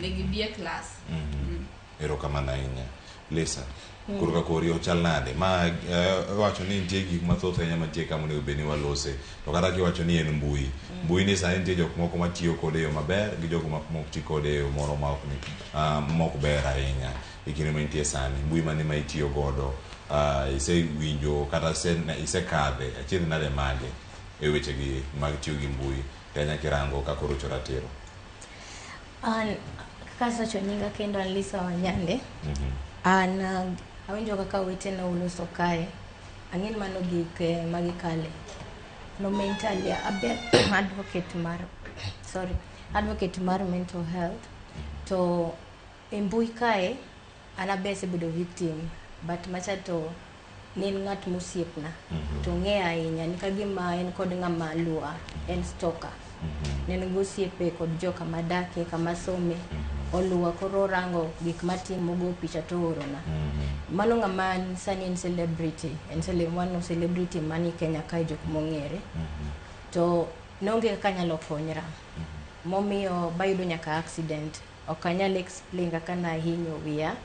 Onego ibi e klas. Erokamano ahinya. Lisa, koro ka kori ochal nade? Ma iwacho ni nitie gik mathoth ahinya mantie ka monego bed ni walose. To kata kiwacho ni en mbui. Mbui ni sani nitie jok moko matiyo kode e yo maber gi jogo mok ti kode e yo moro ma ok ni mok ber ahinya e kinde ma intie sani. Mbui mane ma itiyo godo? Isewinjo kata isekadhe achiedh nade mage e weche gi mag tiyo gi mbui? Ahinya kirango kaka orocho ratiro. An kaka asewacho nyinga kendo an Lisa Wanyande. An awinjo kaka owetena oloso kae. Ang'e ni mano gik ma gikale. No mentally abe advocate mar sorry, advocate mar mental health. To e mbui kae an abe asebedo victim but macha to ne en ng'at mosiepna. To ong'eya ahinya ni kagima en kod ng'ama luwa, en stalker. Ne en gi osiepe kod joka madake, kama some, oluwa koro orango gik matimo ogo picha to oorona. Mano ng'ama sani en celebrity, en one of celebrity mani Kenya kae jok mong'ere. To ne onge kaka anyalo konyra. Momiyo bayudo nyaka accident. Ok anyal explain kaka nahinyo wiya.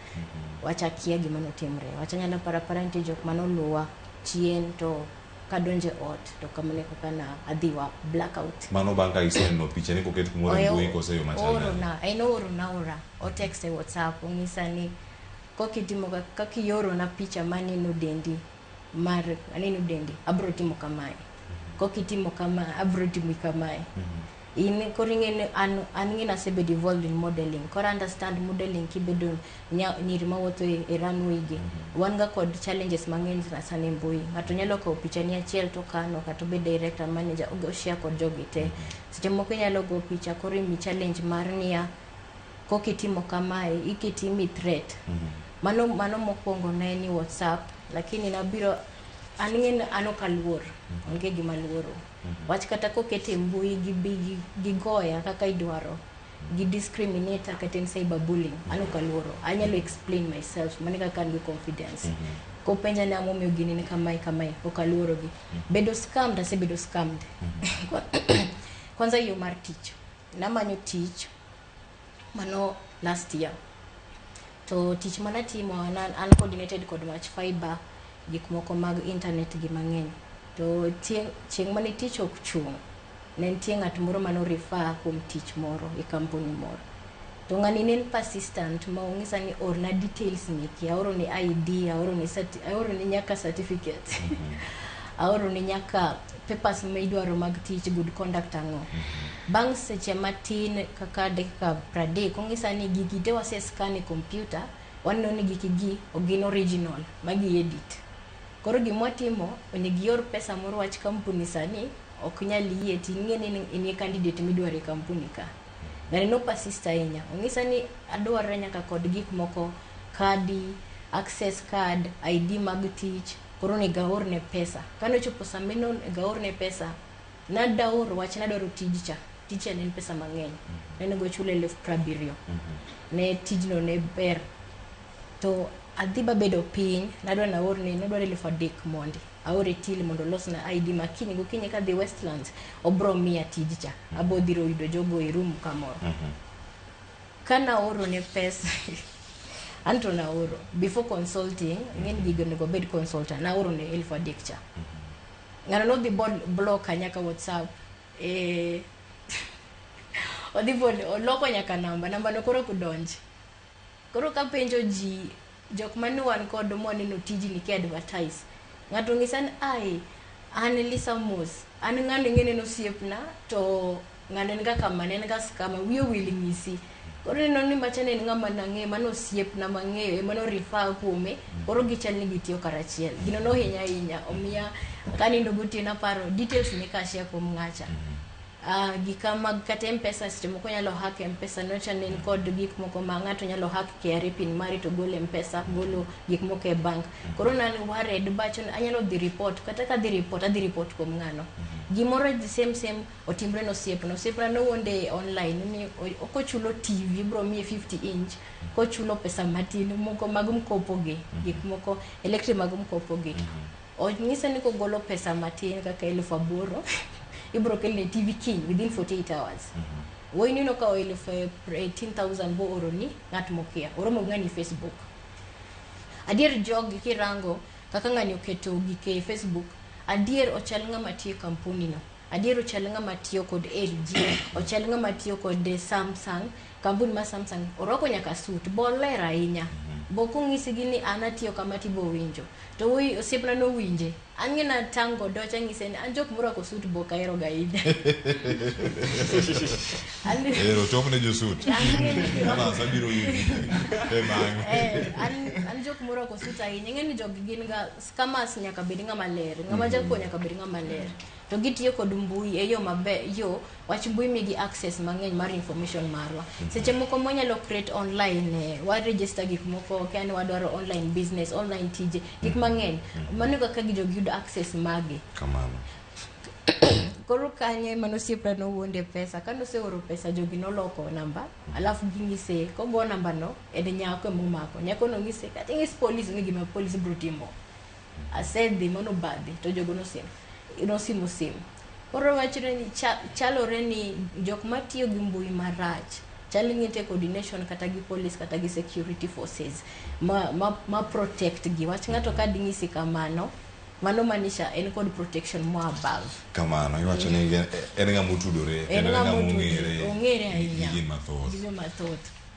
Wach akia gima notimre. Wach anyalo paro apara nitie jok manoluwa chien to kadonjo e ot to kamano e kaka na adhi wa blackout. Mano bang' ka iseneno pichani koket kumoro e mbui kose yo machal nade? Oorona, en oorona ora. O text e WhatsApp onyisa ni kokitimo kaka iorona picha maneno dendi mar aneno dendi abro timo kamae. Kokitimo kama abro timo kamae. In koro ing'e ni an ing'e ni asebedo involved in modeling. Koro understand modeling kibedo nyiri mawuotho e runway gi. Wan ga kod challenges mang'eny sana sana e mbui. Ng'ato nyalo kawo picha ni achiel to kano kata obed director manager o share kod jogi te. Seche moko inyalo go picha koro imi challenge mar niya kokitimo kamae iketi imi threat. Mano mokwongo ne ni WhatsApp lakini nabiro an ing'e ni an ok aluor. Onge gima aluoro. Wach kata kokete e mbui gibi gigoya kaka idwaro. Gi discriminate kata en cyber bullying. An ok aluoro. Anyalo explain myself. Mano e kaka an gi confidence. Kopenja ni ang'o momiyo gini ni kamae kamae, ok aluoro gi. Bedo scammed, asebedo scammed. Kwanza yo mar tich. Namanyo tich mano last year. To tich manatimo an an coordinated kod wach fiber, gik moko mag internet gi mang'eny. To chieng' mane tich ok chung', ne nitie ng'at moro mano refer kuom tich moro e kampuni moro. To ng'ani ne en persistent ma onyisa ni orna details meki, aoro ne ID, aoro ne aoro ne nyaka certificate. Aoro ne nyaka papers ma idwaro mag tich, good conduct ang'o. Bang' seche matin kaka dakika 30, onyisa ni gigi te wase scan e computer, waneno ni giki gi ok gin original, magi edit. Koro gimwatimo, onego ior pesa moro wach kampuni sani ok nyal yie ting'e ni in e candidate midwaro e kampuni ka. Ng'ani no persist ahinya. Onyisa ni adwaro nyaka kod gik moko, kadi, access card, ID mag tich, koro onego aorne pesa. Kane ochopo sama onego aorne pesa, nadaoro wach nadwaro tij cha. Tij cha ne en pesa mang'eny. Ne onego chul 70,000. Ne tijno ne ber. To adhi babedo piny, nadwa naorne, nadwaro 3,000 mondi. Aore till mondo olosna ID ma kiny gokinyi kadhi Westlands, obro miya tij cha. Abo dhiro yudo jogo e room kamoro. Kanaoro ne pesa, anto naoro, before consulting, ing'e ni gigo onego obed consultant, naoro ne 3,000 cha. Ng'ano nodhi block nyaka WhatsApp. Odhi oloko nyaka namba, namba no koro ok donj. Koro kapenjo ji, jok mane wan kod mwaneno tijni ki advertise, ng'ato onyisa ni ai, an Lisa Mos, an ng'ano ing'e ni en osiepna, to ng'ano en ga kama, ne en ga scammer, wiye owil nyisi. Koro ineno ni macha ne en ng'ama nang'eyo, mano osiepna mang'eyo, ema no refer kuome, koro gichal ni gitiyo karachiel. Gino nohinya ahinya, omiya kanindo gotieno aparo details ni ka share kuom ng'acha. Gika mag kata M-Pesa seche moko nyalo hack M-Pesa nocha ne en kod gik moko ma ng'ato nyalo hack KRA pin mari to golo M-Pesa, golo gik moko e bank. Koro ne an worried bacho ni anyalo dhi report, kata ka adhi report, adhi report kuom ng'ano. Gimoro the same same otimre ne osiepna. Osiepna nowuonde online ni kochulo TV ibro miye 50 inch, kochulo pesa matin moko mag mkopo gi, gik moko electric mag mkopo gi. Onyise ni kogolo pesa matin kaka 8,000 ibro kelne TV kiny within 48 hours. Wuoyi ni nokawo eluf 18000 bo oro ni ng'at mokia. Oromo gi ng'ani Facebook. Adier jogi kirango kaka ng'ani oketo gike e Facebook, adier ochal ng'ama tiyo e kampuni no. Adier ochal ng'ama tiyo kod LG, ochal ng'ama tiyo kod Samsung, kampuni mar Samsung. Orwako nyaka suit, bo ler ahinya. Bo kong'isi gi ni an atiyo kama tibo winjo. To wuoyi osiepna nowinje. An ng'e natang' kod wach anyise ni an jok morwako suit bo ok ahero ga ahinya. An Ero chop ne josut. an ng'e ni kirwako Evans abiro iri. E bang'e. Eh, an an jok morwako suit ahinya. Ing'e ni jogi gin ga scammers nyaka bed ng'ama ler. Ng'ama jakuo nyaka bed ng'ama ler. To gitiyo kod mbui e yo maber, yo wach mbui migi access mang'eny mar information marwa. Seche moko mwanyalo create online, wa register gik moko, kia ni wadwaro online business, online tije, gik mang'eny. Mano kaka jogi yudo access magi. Kamano. Koro kanyo ema nosiepna nowuonde pesa. Kane oseoro pesa jogi noloko namba, alafu ging'ise kogo namba no en nyako emomako. Nyako no ng'ise kata ing'is polis onge gima polis bro timo. Asedhi mano badhi to jogo nosim nosimo sim. Koro wachre ni chalore ni jok matiyo gi mbui marach chal ni nitie coordination kata gi police kata gi security forces ma protect gi. Wach ng'ato ka ding'isi kamano, mano maanisha en kod protection more above. Kamano, iwacho ni en ng'ama otudore En kendo en ng'ama ng'ama otudore, ong'ere ong'ere gi ahinya. gik mathoth. Gigo mathoth.